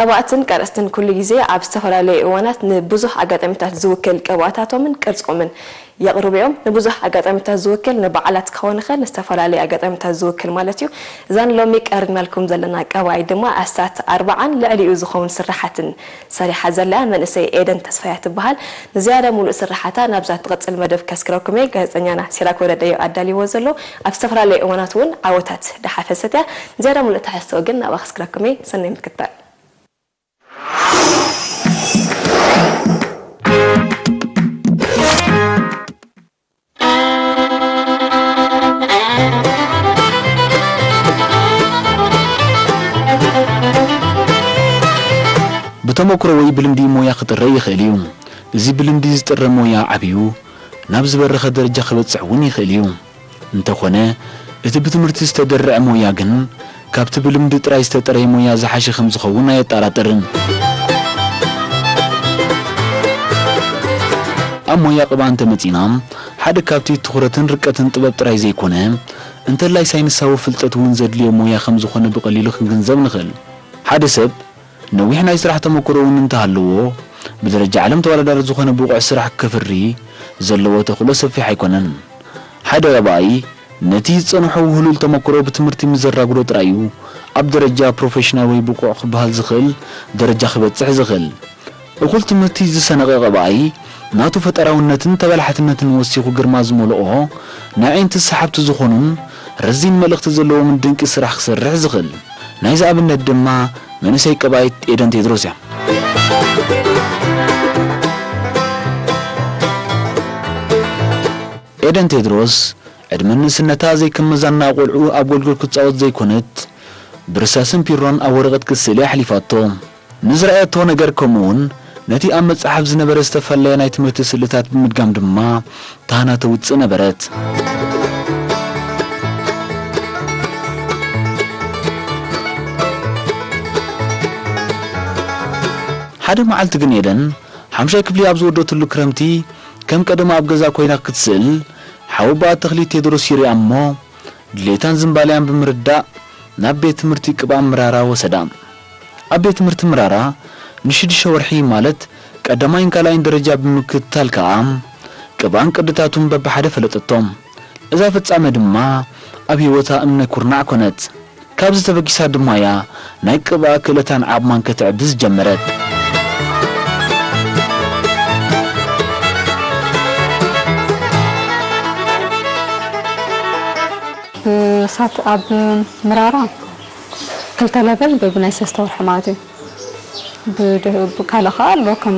ቀባእትን ቀረጽትን ኩሉ ግዜ ኣብ ዝተፈላለዩ እዋናት ንብዙሕ ኣጋጣሚታት ዝውክል ቅብኣታቶምን ቅርጾምን የቕርቡ እዮም። ንብዙሕ ኣጋጣሚታት ዝውክል ንበዓላት ክኸውን ይኽእል፣ ንዝተፈላለዩ ኣጋጣሚታት ዝውክል ማለት እዩ። እዛን ሎሚ ቀሪብናልኩም ዘለና ቀባኢት ድማ ኣስታት ኣርባዓን ልዕሊኡ ዝኸውን ስራሓትን ሰሪሓ ዘላ እያ። መንእሰይ ኤደን ተስፋያ ትበሃል። ንዝያዳ ሙሉእ ስራሓታ ናብዛ ትቕጽል መደብ ከስክረኩም እየ። ጋዜጠኛና ሲራክ ወረደ እዩ ኣዳልይዎ ዘሎ። ኣብ ዝተፈላለዩ እዋናት እውን ዓወታት ደሓፈሰት እያ። ንዝያዳ ሙሉእ ትሕዝቶ ግን ናብኣ ከስክረኩም እየ። ሰናይ ምክትታል። ብተመክሮ ወይ ብልምዲ ሞያ ክጥረ ይኽእል እዩ። እዚ ብልምዲ ዝጥረ ሞያ ዓብዩ ናብ ዝበረኸ ደረጃ ክበጽሕ እውን ይኽእል እዩ። እንተኾነ፣ እቲ ብትምህርቲ ዝተደርዐ ሞያ ግን ካብቲ ብልምዲ ጥራይ ዝተጠረየ ሞያ ዝሓሸ ከም ዝኸውን ኣየጠራጥርን። ኣብ ሞያ ቅብኣ እንተመጺና፣ ሓደ ካብቲ ትኹረትን ርቀትን ጥበብ ጥራይ ዘይኮነ፣ እንተላይ ሳይንሳዊ ፍልጠት እውን ዘድልዮ ሞያ ከም ዝኾነ ብቐሊሉ ክንግንዘብ ንኽእል። ሓደ ሰብ ነዊሕ ናይ ስራሕ ተመክሮ እውን እንተሃለዎ፣ ብደረጃ ዓለም ተወዳዳሪ ዝኾነ ብቑዕ ስራሕ ከፍሪ ዘለዎ ተኽእሎ ሰፊሕ ኣይኮነን። ሓደ ቀባኢ ነቲ ዝጸንሖ ውህሉል ተመክሮ ብትምህርቲ ምስ ዘራጉዶ ጥራይ እዩ ኣብ ደረጃ ፕሮፌሽናል ወይ ብቑዕ ክበሃል ዝኽእል ደረጃ ክበጽሕ ዝኽእል። እኹል ትምህርቲ ዝሰነቐ ቀባኢ ናቱ ፈጠራውነትን ተበላሕትነትን ወሲኹ ግርማ ዝመልኦ ናይ ኣዒንቲ ሰሓብቲ ዝኾኑን ረዚን መልእኽቲ ዘለዎምን ድንቂ ስራሕ ክሰርሕ ዝኽእል። ናይዚ ኣብነት ድማ መንእሰይ ቀባኢት ኤደን ቴድሮስ እያ። ኤደን ቴድሮስ ዕድመ ንእስነታ ዘይከም መዛና ቆልዑ ኣብ ጎልጎል ክትጻወት ዘይኮነት፣ ብርሳስን ፒሮን ኣብ ወረቐት ክትስእሊ ኣሕሊፋቶ። ንዝረኣየቶ ነገር ከምኡውን ነቲ ኣብ መጽሓፍ ዝነበረ ዝተፈላለየ ናይ ትምህርቲ ስእልታት ብምድጋም ድማ ታህና ተውጽእ ነበረት። ሓደ መዓልቲ ግን ኤደን ሓምሻይ ክፍሊ ኣብ ዝወደትሉ ክረምቲ ከም ቀደማ ኣብ ገዛ ኮይና ክትስእል ሓወቦኣ ተኽሊ ቴድሮስ ይሪኣ እሞ ድሌታን ዝንባሌኣን ብምርዳእ ናብ ቤት ትምህርቲ ቅብኣ ምራራ ወሰዳ። ኣብ ቤት ትምህርቲ ምራራ ንሽዱሽተ ወርሒ ማለት ቀዳማይን ካልኣይን ደረጃ ብምክትታል ከኣ ቅብኣን ቅድታቱን በብሓደ ፈለጠቶም። እዛ ፍጻመ ድማ ኣብ ህይወታ እምነ ኩርናዕ ኮነት። ካብዚ ተበጊሳ ድማ እያ ናይ ቅብኣ ክእለታን ዓቕማን ከተዕቢ ዝጀመረት። እሳት ኣብ ምራራ ክልተ ለቨል በብናይ ሰለስተ ወርሒ ማለት እዩ። ብድህ-፣ ብካልእ ከኣ ኣሎ ከም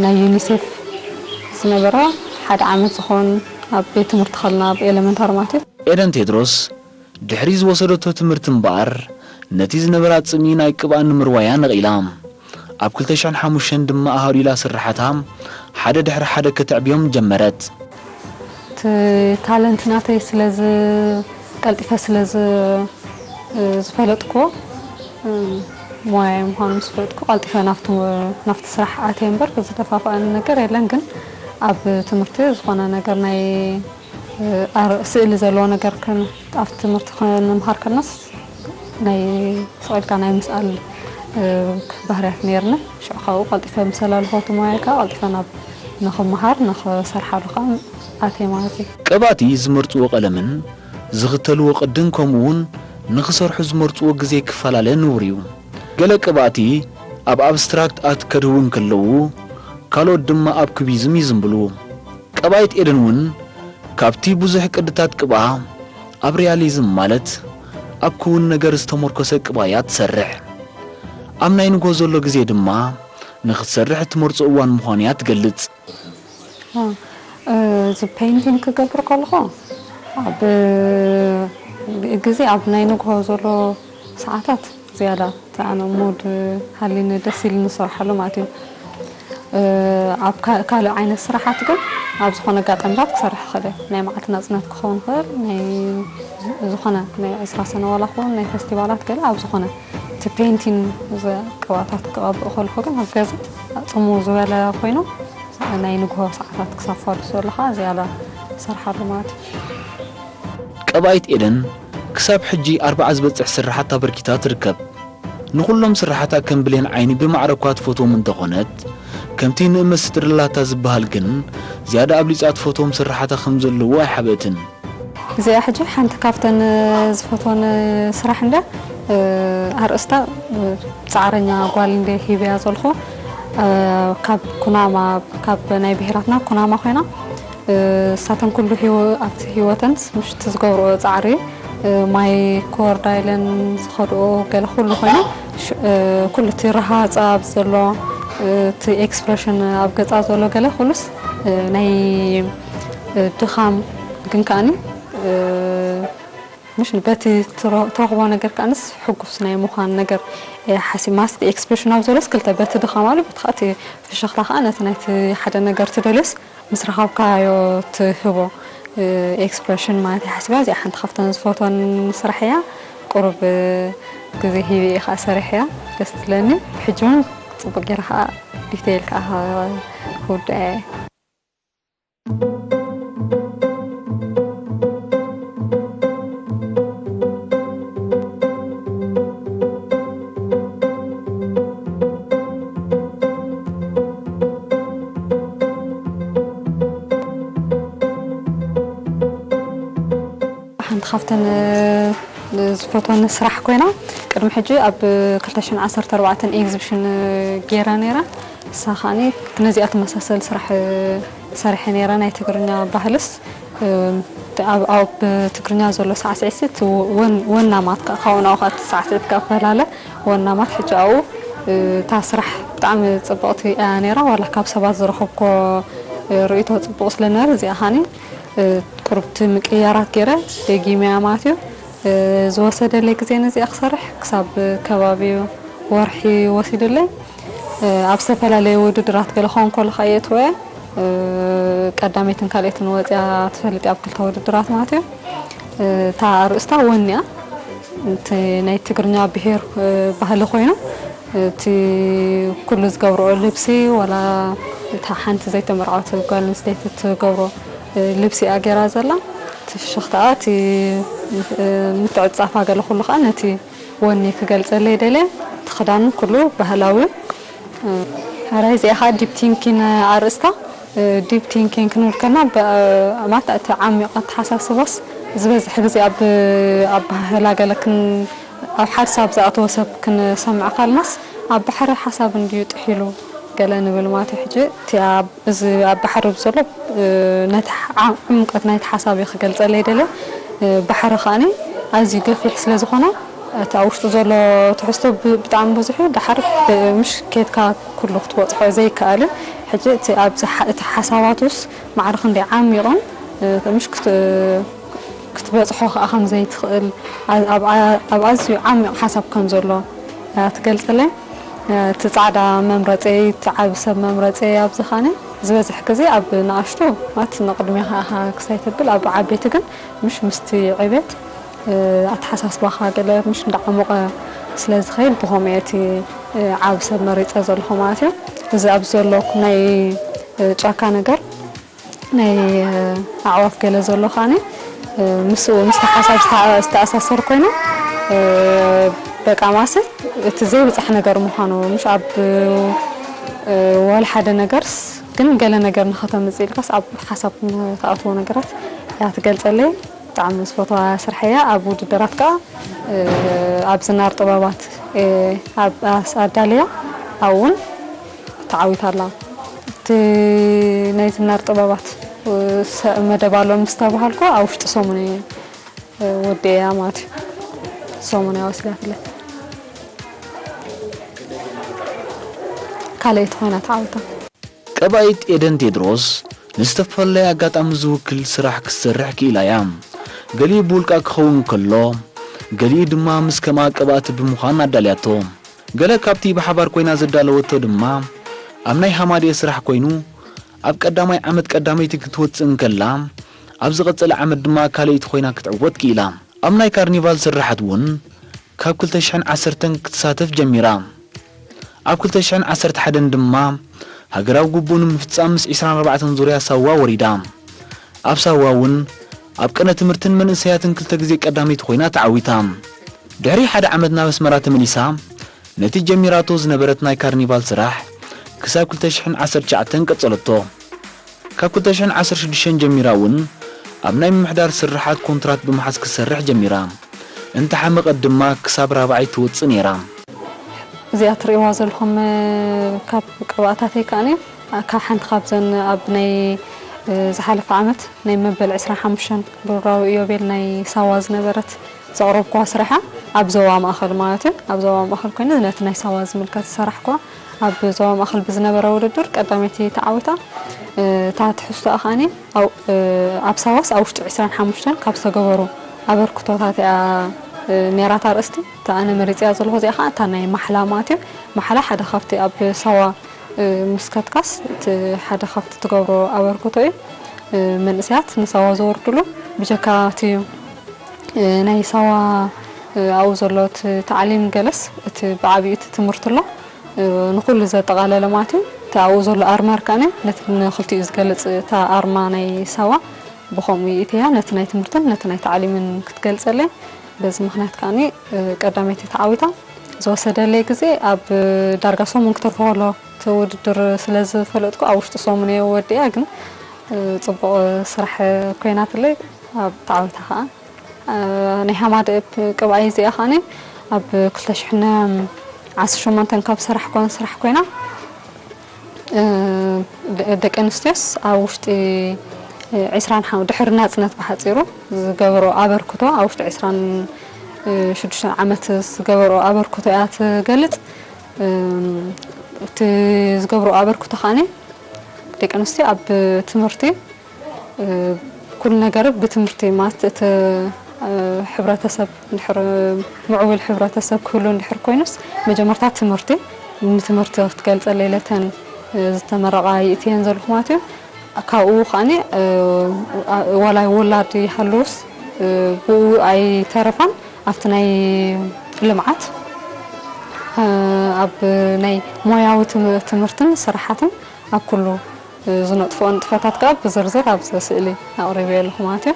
ናይ ዩኒሴፍ ዝነበረ ሓደ ዓመት ዝኾን ኣብ ቤት ትምህርቲ ከለና ኣብ ኤለመንታሪ ማለት እዩ። ኤደን ቴድሮስ ድሕሪ ዝወሰደቶ ትምህርቲ እምበኣር፣ ነቲ ዝነበራ ጽምኢ ናይ ቅብኣ ንምርዋያ ነቒላ። ኣብ ክልተ ሽሕን ሓሙሽተን ድማ ኣሃዱ ኢላ ስርሓታ ሓደ ድሕሪ ሓደ ከተዕብዮም ጀመረት። እቲ ታለንት ናተይ ስለ ዝ-፣ ቀልጢፈ ስለ ዝ-፣ ዝፈለጥኩዎ፣ ሞያይ ምዃኑ ምስ ፈለጥኩ ቀልጢፈ ናብቲ፣ ናብቲ ስራሕ ኣትየ እምበር ዝተፋፍኣኒ ነገር የለን። ግን ኣብ ትምህርቲ ዝኾነ ነገር ናይ ኣር-፣ ስእሊ ዘለዎ ነገር ከን-፣ ኣብቲ ትምህርቲ ክንምሃር ከለናስ ናይ ስቕ ኢልካ ናይ ምስኣል፣ እ፣ ባህርያት ነይርኒ። ሽዑ ካብኡ ቀልጢፈ ምስ ኣላለኹ እቲ ሞያይ ከኣ ቀልጢፈ ናብ ንኽመሃር ንኽሰርሓሉ ከኣ ኣትየ ማለት እዩ። ቀባእቲ ዝመርጽዎ ቀለምን ዝኽተልዎ ቅድን ከምኡ እውን ንኽሰርሑ ዝመርጽዎ ግዜ ክፈላለ ንቡር እዩ። ገለ ቀባእቲ ኣብ ኣብስትራክት ኣርት ከድህቡ እንከለዉ፣ ካልኦት ድማ ኣብ ኩቢዝም ይዝንብሉ። ቀባኢት ኤደን እውን ካብቲ ብዙሕ ቅድታት ቅብኣ ኣብ ሪያሊዝም ማለት ኣብ ክውን ነገር ዝተመርኮሰ ቅብኣ እያ ትሰርሕ። ኣብ ናይ ንግሆ ዘሎ ግዜ ድማ ንኽትሰርሕ እትመርጾ እዋን ምዃኑ እያ ትገልጽ። እ፣ እዚ ፔይንቲንግ ክገብር ከለኹ ኣብ ግዜ ኣብ ናይ ንግሆ ዘሎ ሰዓታት ዝያዳ እቲ ኣነ ሙድ ሃልዩኒ ደስ ኢሉኒ ዝሰርሓሉ ማለት እዩ። እ፣ ኣብ ካ-፣ ካልእ ዓይነት ስራሓት ግን ኣብ ዝኾነ ኣጋጣሚታት ክሰርሕ ይኽእል እየ። ናይ መዓልቲ ናጽነት ክኸውን ይኽእል፣ ናይ ዝ-፣ ዝኾነ ናይ ዕስራ ሰነ ዋላ ክኸውን፣ ናይ ፌስቲቫላት ገለ ኣብ ዝኾነ እቲ ፔይንቲን እዚ ቅብኣታት ክቐብእ ከለኹ ግን ኣብ ገዛ ጽምው ዝበለ ኮይኑ ናይ ንግሆ ሰዓታት ክሳብ ፋዱስ ዘሎ ኸዓ ዝያዳ እሰርሓሉ ማለት እዩ። ቀባኢት ኤደን ክሳብ ሕጂ ኣርብዓ ዝበጽሕ ስርሓት ኣበርኪታ ትርከብ። ንኹሎም ስርሓታ ከም ብሌን ዓይኒ ብማዕረ እኳ ትፈትዎም እንተኾነት፣ ከምቲ ንእመት ስጥርላታ ዝበሃል ግን ዝያዳ ኣብሊጻ ትፈትዎም ስርሓታ ከም ዘለዎ ኣይሓበእትን። እዚኣ ሕጂ ሓንቲ ካብተን ዝፈትወን ስራሕ እንደ ኣርእስታ ጻዕረኛ ጓል እንደ ሂብያ ዘልኹ ካብ ኩናማ ካብ ናይ ብሄራትና ኩናማ ኮይና እሳተን ኩሉ ኣብቲ ህይወተን ምሽቲ ዝገብርኦ ጻዕሪ ማይ ክወርዳ ኢለን ዝኸድኦ ገለ ኩሉ ኮይኑ ኩሉ እቲ ረሃጻ ኣብ ዘሎ እቲ ኤክስፕሬሽን ኣብ ገጻ ዘሎ ገለ ኩሉስ ናይ ድኻም ግን ከኣኒ ምሽ በቲ ትረኽቦ ነገር ከኣንስ ሕጉስ ናይ ምዃን ነገር ሓሲብ ማስት ኤክስፕሬሽን ኣብ ዘሎስ ክልተ በቲ ድኻም ኣሎ በቲ እቲ ፍሽኽታ ከዓ ነቲ ናይቲ ሓደ ነገር ትደልዮስ ምስ ረኸብካዮ ትህቦ ኤክስፕሬሽን ማለት እየ ሓሲባ። እዚኣ ሓንቲ ካብተን ዝፈትወን ስራሕ እያ። ቁሩብ ግዜ ሂበ እየ ከዓ ሰሪሐያ። ደስ ትብለኒ። ሕጂ እውን ፅቡቅ ገይረ ከዓ ዲቴይል ከዓ ክውድኣ እየ። ሓንቲ ካብተን ዝፈትወን ስራሕ ኮይና ቅድሚ ሕጂ ኣብ ክልተ ሽሕን ዓሰርተ ኣርባዕተን ኤግዚብሽን ገይረ ነይረ። እሳ ከዓኒ ነዚኣ ትመሳሰል ስራሕ ሰሪሐ ነይረ። ናይ ትግርኛ ባህልስ ኣብ ትግርኛ ዘሎ ሳዕስዒት ወናማት ካብኡ ናብኡ ሳዕስዒት ክፈላለ ወናማት ሕጂ ኣብኡ እታ ስራሕ ብጣዕሚ ፅብቕቲ እያ ነይራ። ዋላ ካብ ሰባት ዝረኸብኮ ርእይቶ ፅቡቕ ስለነበረ እዚኣ ከዓኒ ቁርብቲ ምቅያራት ገይረ ደጊመያ ማለት እዩ። ዝወሰደለይ ግዜ ነዚኣ ክሰርሕ ክሳብ ከባቢ ወርሒ ወሲዱለይ። ኣብ ዝተፈላለየ ውድድራት ገለ ክኸውን ከሎ ከዓ የእትወ እየ። ቀዳመይትን ካልኣይትን ወፂኣ ትፈልጥ ኣብ ክልተ ውድድራት ማለት እዩ። እታ ኣርእስታ ወኒ እያ። እቲ ናይ ትግርኛ ብሄር ባህሊ ኮይኑ እቲ ኩሉ ዝገብርኦ ልብሲ ዋላ እታ ሓንቲ ዘይተመርዓወት ጓል ኣንስተይቲ ትገብሮ ልብሲ እያ ገይራ ዘላ። እቲ ፍሽኽታኣ እቲ ምትዕፃፋ ገለ ኩሉ ከዓ ነቲ ወኒ ክገልፀለይ ደልየ። እቲ ክዳን ኩሉ ባህላዊ። ሕራይ እዚኣ ከዓ ዲፕ ቲንኪን ኣርእስታ። ዲፕ ቲንኪን ክንብል ከና ማለት እቲ ዓሚቕ ኣተሓሳስባስ ዝበዝሕ ግዜ ኣብ ኣባህላ ገለ ኣብ ሓሳብ ዝኣተወ ሰብ ክንሰምዕ ካልናስ ኣብ ባሕሪ ሓሳብ እንድዩ ጥሒሉ ገለ ንብል ማለት እዩ። ሕጂ እቲ ኣብ እዚ ኣብ ባሕሪ ዘሎ ነቲ ዕምቀት ናይቲ ሓሳብ እዩ ክገልጸለይ ደለ። ባሕሪ ከኣኒ ኣዝዩ ገፊሕ ስለ ዝኾነ እቲ ኣብ ውሽጡ ዘሎ ትሕዝቶ ብጣዕሚ ብዙሕ እዩ። ደሓር ምሽ ኬድካ ኩሉ ክትበጽሖ ዘይከኣል እዩ። ሕጂ እቲ ኣብዚ እቲ ሓሳባቱስ ማዕረ ክንደይ ዓሚቕን ምሽ ክትበጽሖ ከኣ ከም ዘይትኽእል ኣብ ኣዝዩ ዓሚቕ ሓሳብ ከም ዘሎ እያ ትገልጸለይ። እቲ ጻዕዳ መምረጸይ፣ እቲ ዓቢ ሰብ መምረጸይ ኣብዚ ኸኣኒ ዝበዝሕ ግዜ ኣብ ንኣሽቱ ማለት ንቕድሚኻ ኢኻ ክሳይ ተብል ኣብ ዓበይቲ ግን ምሽ ምስቲ ዕቤት ኣተሓሳስባኻ ገለ ምሽ እንዳዓሞቐ ስለ ዝኸይድ ብኸምኡ እየ እቲ ዓቢ ሰብ መሪጸ ዘለኹ ማለት እዩ። እዚ ኣብዚ ዘሎ ናይ ጫካ ነገር ናይ ኣዕዋፍ ገለ ዘሎ ከኣኒ ምስኡ ምስቲ ሓሳብ ዝተኣሳሰር ኮይኑ በቃ ማሰ እቲ ዘይብፃሕ ነገር ምዃኑ ምሽ ኣብ ዋል ሓደ ነገርስ ግን ገለ ነገር ንኸተምፅእ ኢልካስ ኣብ ሓሳብ ንተኣትዎ ነገራት እያ ትገልፀለይ። ብጣዕሚ ዝፈትዋ ስራሕ እያ። ኣብ ውድድራት ከዓ ኣብ ዝናር ጥበባት ኣዳልያ ኣብኡ እውን ተዓዊታ ኣላ። እቲ ናይ ዝናር ጥበባት መደብ ኣሎ ምስ ተባሃልኩ ኣብ ውሽጢ ሰሙን እየ ወዲኤያ ማለት እዩ። ሰሙን እያ ወሲዳትለይ። ካልኣይቲ ኮይና ተዓዊታ። ቀባኢት ኤደን ቴድሮስ ንዝተፈላለየ ኣጋጣሚ ዝውክል ስራሕ ክትሰርሕ ክኢላ እያ። ገሊኡ ብውልቃ ክኸውን ከሎ፣ ገሊኡ ድማ ምስ ከምኣ ቀባእቲ ብምዃን ኣዳልያቶ። ገለ ካብቲ ብሓባር ኮይና ዘዳለወቶ ድማ ኣብ ናይ ሃማድኤ ስራሕ ኮይኑ፣ ኣብ ቀዳማይ ዓመት ቀዳመይቲ ክትወጽእ እንከላ፣ ኣብ ዝቐጸለ ዓመት ድማ ካልኣይቲ ኮይና ክትዕወት ክኢላ። ኣብ ናይ ካርኒቫል ስርሓት እውን ካብ ክልተ ሽሕን ዓሰርተን ክትሳተፍ ጀሚራ። ኣብ ክልተ ሽሕን ዓሰርተ ሓደን ድማ ሃገራዊ ግቡእ ንምፍጻም ምስ ዕስራን ኣርባዕተን ዙርያ ሳዋ ወሪዳ። ኣብ ሳዋ እውን ኣብ ቅነ ትምህርትን መንእሰያትን ክልተ ግዜ ቀዳመይቲ ኮይና ተዓዊታ። ድሕሪ ሓደ ዓመት ናብ ኣስመራ ተመሊሳ ነቲ ጀሚራቶ ዝነበረት ናይ ካርኒቫል ስራሕ ክሳብ ክልተ ሽሕን ዓሰርተ ትሽዓተን ቀጸለቶ። ካብ ክልተ ሽሕን ዓሰርተ ሽዱሽተን ጀሚራ እውን ኣብ ናይ ምምሕዳር ስርሓት ኮንትራት ብምሓዝ ክትሰርሕ ጀሚራ። እንተሓመቐት ድማ ክሳብ ራብዓይ ትወጽእ ነይራ። እዚኣ ትርእይዋ ዘለኹም፣ እ፣ ካብ ቅብኣታተይ ከኣኒ፣ እ፣ ካብ ሓንቲ ካብዘን ኣብ ናይ፣ እ፣ ዝሓለፈ ዓመት ናይ መበል ዕስራን ሓሙሽተን ብሩራዊ ኢዮቤል ናይ ሳዋ ዝነበረት ዘቕረብኩዋ ስራሓ ኣብ ዞባ ማእኸል ማለት እዩ። ኣብ ዞባ ማእኸል ኮይኑ ነቲ ናይ ሳዋ ዝምልከት ዝሰራሕኩዋ ኣብ ዞባ ማእኸል ብዝነበረ ውድድር ቀዳመይቲ ተዓዊታ። እ፣ እታ ትሕዝቶኣ ከኣኒ ኣብ፣ እ፣ ኣብ ሳዋስ ኣብ ውሽጢ ዕስራን ሓሙሽተን ካብ ዝተገበሩ ኣበርክቶታት እያ፣ እ፣ ነይራታ ኣርእስቲ። እታ ኣነ መሪፅያ ዘለኹ እዚኣ ከዓ እታ ናይ ማሕላ ማለት እዩ። ማሕላ ሓደ ካብቲ ኣብ ሳዋ፣ እ፣ ምስ ከድካስ እቲ ሓደ ካብቲ ትገብሮ ኣበርክቶ እዩ። እ፣ መንእሰያት ንሳዋ ዘወርድሉ ብጀካ እቲ፣ እ፣ ናይ ሳዋ፣ እ፣ ኣብኡ ዘሎ እቲ ታዕሊም ገለስ እቲ ብዓብዩ እቲ ትምህርቲ ኣሎ፣ እ፣ ንኹሉ ዘጠቓለለ ማለት እዩ። እቲ ኣብኡ ዘሎ ኣርማ ከኣኒ ነቲ ንክልቲኡ ዝገልፅ እታ ኣርማ ናይ ሳዋ ብኸምኡ ይእትያ ነቲ ናይ ትምህርትን ነቲ ናይ ታዕሊምን ክትገልፀለይ። በዚ ምኽንያት ከኣኒ፣ እ፣ ቀዳመይቲ ተዓዊታ። ዝወሰደለይ ግዜ ኣብ ዳርጋ ሰሙን ክተርፎ ከሎ እቲ ውድድር ስለ ዝፈለጥኩ ኣብ ውሽጢ ሰሙን እየ ወዲኣ፣ ግን፣ እ፣ ጽቡቕ ስራሕ ኮይናትለይ ኣብ ተዓዊታ ከኣ። እ፣ ናይ ሃማደኤፕ ቅብኣይ እዚኣ ከኣኒ ኣብ ክልተ ሽሕን ዓሰርተ ሸሞንተን ካብ ዝሰራሕኩወን ስራሕ ኮይና፣ እ፣ ደ-፣ ደቂ ኣንስትዮስ ኣብ ውሽጢ፣ እ፣ ዕስራን ሓ-፣ ድሕሪ ናጽነት ብሓጺሩ ዝገበሮ ኣበርክቶ፣ ኣብ ውሽጢ ዕስራን ሽዱሽተን ዓመት ዝገበሮ ኣበርክቶ እያ ትገልጽ። እ፣ እቲ ዝገብሮ ኣበርክቶ ከኣኒ ደቂ ኣንስትዮ ኣብ ትምህርቲ፣ እ፣ ኩሉ ነገር ብትምህርቲ ማለት እቲ፣ እ፣ ሕብረተሰብ እንድሕር ምዕቡል ሕብረተሰብ ክህሉ እንድሕር ኮይኑስ መጀመርታ ትምህርቲ፣ ንትምህርቲ ክትገልጸለይ ኢለ እተን፣ እ፣ ዝተመረቓ ይእትየን ዘለኹ ማለት እዩ። ካብኡ ከኣኒ፣ እ፣ ዋ-፣ ዋላ ውላድ ይሃልውስ፣ እ፣ ብኡ ኣይተረፋን ኣብቲ ናይ ልምዓት፣ እ፣ ኣብ ናይ ሞያዊ ትም-፣ ትምህርትን ስራሓትን ኣብ ኩሉ ዝነጥፍኦ ንጥፈታት ከኣ ብዝርዝር ኣብዚ ስእሊ ኣቕሪበዮ ኣለኹ ማለት እዩ።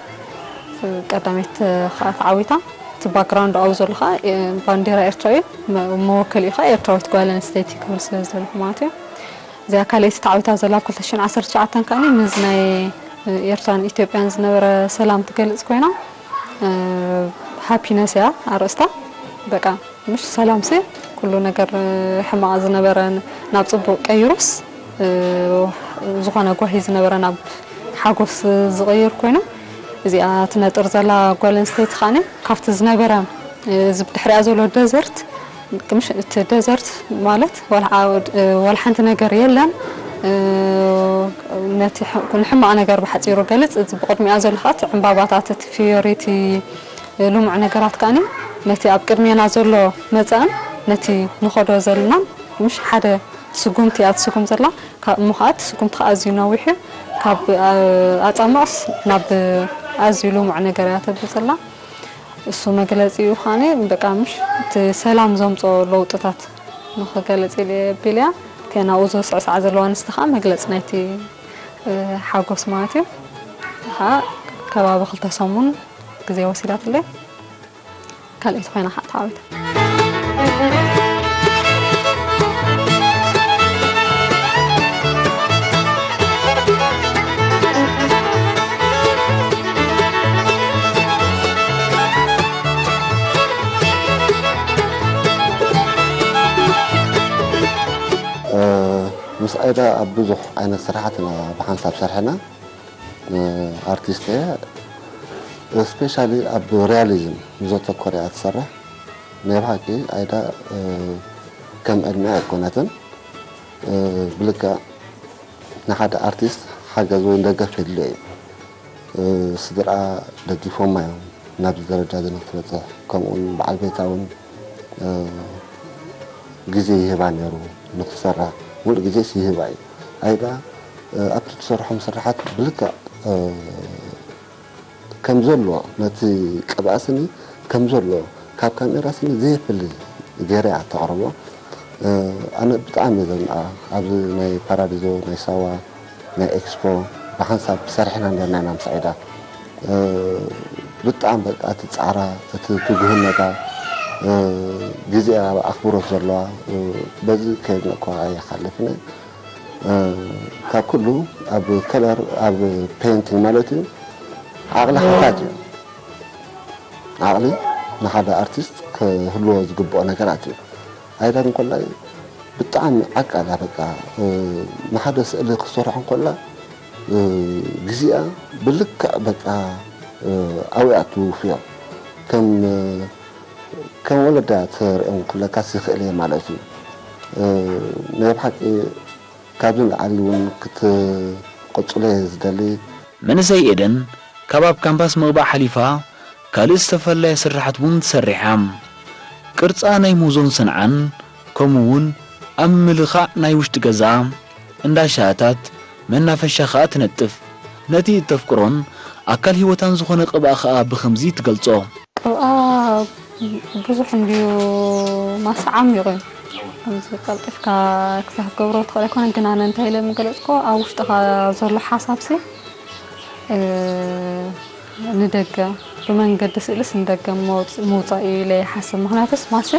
ቀዳመይቲ ከኣ ተዓዊታ። እቲ ባክግራውንድ ኣብኡ ዘሎ ከኣ፣ እ፣ ባንዴራ ኤርትራ እዩ። መ-፣ መወከሊኡ ከኣ ኤርትራዊት ጓል ኣንስተይቲ ክብል ስለ ዝደለኹ ማለት እዩ። እዚኣ ካልኣይቲ ተዓዊታ ዘላ ኣብ ክልተ ሽሕን ዓሰርተ ትሽዓተን ከኣ ምስ ናይ፣ እ፣ ኤርትራን ኢትዮጵያን ዝነበረ ሰላም ትገልጽ ኮይና፣ እ፣ ሃፒነስ እያ ኣርእስታ። በቃ ምሽ ሰላምሲ ኩሉ ነገር፣ እ፣ ሕማቕ ዝነበረ ናብ ጽቡቕ ቀይሩስ፣ እ፣ ዝኾነ ጓሂ ዝነበረ ናብ ሓጎስ ዝቕይር ኮይኑ፣ እዚኣ ትነጥር ዘላ ጓል ኣንስተይቲ ከኣኒ ካብቲ ዝነበረ፣ እ፣ እዚ ብድሕሪኣ ዘሎ ደዘርት፣ ምሽ እቲ ደዘርት ማለት ዋላ ዓ-፣ እ፣ ዋላ ሓንቲ ነገር የለን። እ፣ ነቲ ሕ-፣ ንሕማቕ ነገር ብሓጺሩ ገልጽ፣ እዚ ብቕድሚኣ ዘሎ ከኣ እቲ ዕምባባታት፣ እቲ ፍዮሪ፣ እቲ ልሙዕ ነገራት ከኣኒ ነቲ ኣብ ቅድሜና ዘሎ መጻእን ነቲ ንኸዶ ዘለናን ምሽ ሓደ ስጉምቲ እያ ትስጉም ዘላ። ካብ እሞ ከኣ እቲ ስጉምቲ ከኣ ኣዝዩ ነዊሕ እዩ። ካብ፣ ኣ-፣ ኣጻምቕስ ናብ ኣዝዩ ልሙዕ ነገር እያ ተብል ዘላ። እሱ መግለጺኡ ከኣኒ በቃ ምሽ እቲ ሰላም ዘምጽኦ ለውጥታት ንኽገልጽ ኢለ ኣቢለያ። እተን ኣብኡ ዝስዕስዓ ዘለዋ ኣንስቲ ከኣ መግለጺ ናይቲ፣ እ፣ ሓጎስ ማለት እዩ። ከኣ ከባቢ ክልተ ሰሙን ግዜ ወሲዳትለይ። ካልኣይቲ ኮይና ከዓ ተዓዊታ። እ፣ ምስ ኣይዳ ኣብ ብዙሕ ዓይነት ስራሓት ኢና ብሓንሳብ ሰርሕና። እ፣ ኣርቲስት እየ። ስፔሻሊ ኣብ ሪያሊዝም ዘተኮረ እያ ትሰርሕ። ናይ ብሓቂ ኣይዳ፣ እ፣ ከም ዕድመኣ ኣይኮነትን። እ፣ ብልክዕ ንሓደ ኣርቲስት ሓገዝ ወይ ደገፍ የድልዮ እዩ። እ፣ ስድርኣ ደጊፎማ እዮም ናብዚ ደረጃ እዚ ንክትበፅሕ። ከምኡውን በዓል ቤታ እውን፣ እ፣ ግዜ ይህባ ነይሩ ንክትሰርሕ። ሙሉእ ግዜስ ይህባ እዩ። ኣይዳ፣ እ፣ ኣብቲ ትሰርሖም ስራሓት ብልክዕ፣ እ፣ ከም ዘሎ ነቲ ቅብኣ ስኒ ከም ዘሎ ካብ ካሜራ ስኒ ዘየፍሊ ገይራ እያ እተቕርቦ። እ፣ ኣነ ብጣዕሚ እየ ዘድንቓ። ኣብዚ ናይ ፓራዲዞ፣ ናይ ሳዋ፣ ናይ ኤክስፖ ብሓንሳብ ሰሪሕና ነርና ኢና ምስ ኣይዳ። እ፣ ብጣዕሚ በቃ እቲ ጻዕራ፣ እቲ ትጉህነታ፣ ግዜኣ ኣብ ኣኽብሮት ዘለዋ፣ በዚ ከይድነቅኳ ኣይሓልፍን። ካብ ኩሉ ኣብ ከለር፣ ኣብ ፔይንቲንግ ማለት እዩ፣ ዓቕሊ ሓታች እዩ። ዓቕሊ ንሓደ ኣርቲስት ክህልዎ ዝግብኦ ነገራት እዩ። ኣይዳ እንኮላይ ብጣዕሚ ዓቃላ፣ በቃ፣ ንሓደ ስእሊ ክትሰርሖ እንኮላ፣ ግዜኣ ብልክዕ፣ በቃ፣ ኣውያ ትውፍዮ። ከም ከም ወለዳ ተርእዮም ክለካስ ይኽእል እየ ማለት እዩ። ናይ ብሓቂ ካብዚ ንላዕሊ እውን ክትቕጽሎ እየ ዝደሊ። መንእሰይ ኤደን ካብ ኣብ ካምፓስ ምቕባእ ሓሊፋ ካልእ ዝተፈላለየ ስራሓት እውን ትሰርሕ እያ። ቅርጻ ናይ ሙዞን ሰንዓን፣ ከምኡ እውን ኣብ ምልኻዕ ናይ ውሽጢ ገዛ፣ እንዳ ሻህታት፣ መናፈሻ ኸኣ ትነጥፍ። ነቲ እተፍቅሮን ኣካል ህይወታን ዝኾነ ቅብኣ ኸኣ ብኸምዚ ትገልጾ። ቅብኣ ብዙሕ እንድዩ፣ ማስ ዓሚቕ እዩ። ከምዚ ቀልጢፍካ ክሳብ ክትገብሮ ትኽእል ኣይኮነን፣ ግን ኣነ እንታይ ኢለ ምገለጽኩ፣ ኣብ ውሽጥኻ ዘሎ ሓሳብሲ፣ እ፣ ንደገ፣ ብመንገዲ ስእልስ ንደገ መውጽ-፣ ምውጻእ እዩ ኢለ ይሓስብ። ምኽንያቱስ ማስ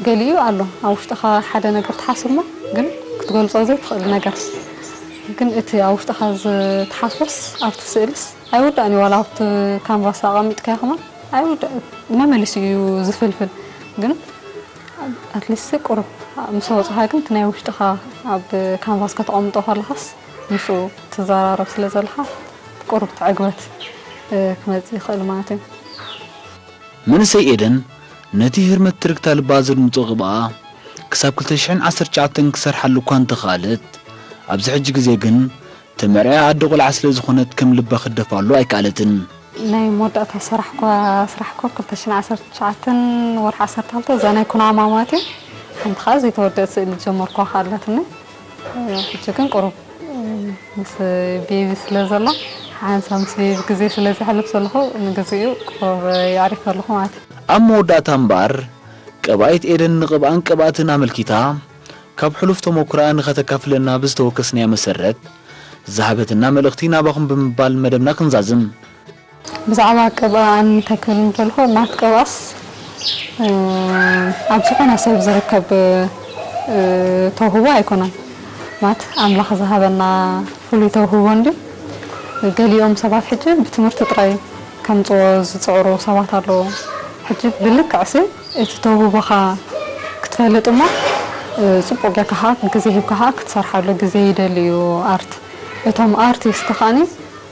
ገሊኡ ኣሎ፣ ኣብ ውሽጥኻ ሓደ ነገር ትሓስብ እሞ ግን ክትገልጾ ዘይትኽእል ነገርስ፣ ግን እቲ ኣብ ውሽጥኻ ዝትሓስቦስ ኣብቲ ስእልስ ኣይውዳእን እዩ፣ ዋላ ኣብቲ ካንቫስ ኣቐሚጥካዮ ከማን ኣይውዳእ፣ መመሊሱ እዩ ዝፍልፍል። ግን ኣትሊስት ቁሩብ ምስ ወጽኻ ግን እቲ ናይ ውሽጥኻ ኣብ ካንቫስ ከተቐምጦ ከለኻስ ምስኡ ትዘራረብ ስለ ዘለኻ ቁሩብ ትዕግበት፣ እ፣ ክመጽእ ይኽእል ማለት እዩ። መንእሰይ ኤደን ነቲ ህርመት ትርክታ ልባ ዘድምጾ ቅብኣ ክሳብ ክልተ ሽሕን ዓሰርተ ትሽዓተን ክሰርሓሉ እኳ እንተኸኣለት፣ ኣብዚ ሕጂ ግዜ ግን ተመርዕያ ኣደ ቆልዓ ስለ ዝኾነት ከም ልባ ክደፋሉ ኣይከኣለትን። ናይ መወዳእታ ስራሕ እኳ፣ ስራሕ እኳ ክልተ ሽሕን ዓሰርተ ትሽዓተን ወርሒ ዓሰርተ ክልተ እዛ ናይ ኩናማ ማለት እዩ። ሓንቲ ኸኣ ዘይተወደአት ስእሊ ዝጀመርኩዋ ኸኣ ኣላትኒ። ሕጂ ግን ቁሩብ ምስ ቤቢ ስለ ዘላ፣ ሓንሳብ ምስ ቤቢ ግዜ ስለ ዘሕልፍ ዘለኹ፣ ንግዚኡ ቁሩብ የዕሪፈ ኣለኹ ማለት እዩ። ኣብ መወዳእታ እምበኣር፣ ቀባኢት ኤደን ንቕብኣን ቅብኣትን ኣመልኪታ፣ ካብ ሕሉፍ ተመኩሮኣ ንኸተካፍለና ብዝተወከስናዮ መሰረት፣ ዝሃበትና መልእኽቲ ናባኹም ብምባል መደብና ክንዛዝም። ብዛዕባ ቅብኣ እንታይ ክብል ምደለኹ፣ ማለት ቅብኣስ፣ እ፣ ኣብ ዝኾነ ሰብ ዝርከብ፣ እ፣ ተውህቦ ኣይኮነን። ማለት ኣምላኽ ዝሃበና ፍሉይ ተውህቦ እንድዩ። ገሊኦም ሰባት ሕጂ ብትምህርቲ ጥራይ ከምጽዎ ዝጽዕሩ ሰባት ኣለዉ። ሕጂ ብልክዕሲ እቲ ተውህቦኻ ክትፈልጥ እሞ፣ እ፣ ጽቡቕ ጌርካ ኸኣ ግዜ ሂብካ ኸኣ ክትሰርሓሉ ግዜ ይደሊ እዩ ኣርት። እቶም ኣርቲስት ከኣኒ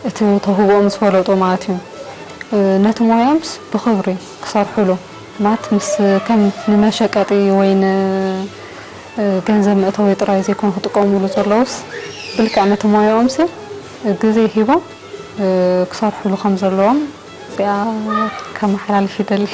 እቲ ተውህቦኦም ዝፈለጡ ማለት እዩ። እ፣ ነቲ ሞያምስ ብኽብሪ ክሰርሕሉ፣ ማለት ምስ ከም ንመሸቀጢ ወይ ን-፣ እ፣ ገንዘብ መእተዊ ጥራይ ዘይኮኑ ክጥቀሙሉ ዘለዉስ፣ ብልክዕ ነቲ ሞያኦምሲ ግዜ ሂቦም፣ እ፣ ክሰርሕሉ ከም ዘለዎም እዚኣ ከመሓላልፍ ይደሊ።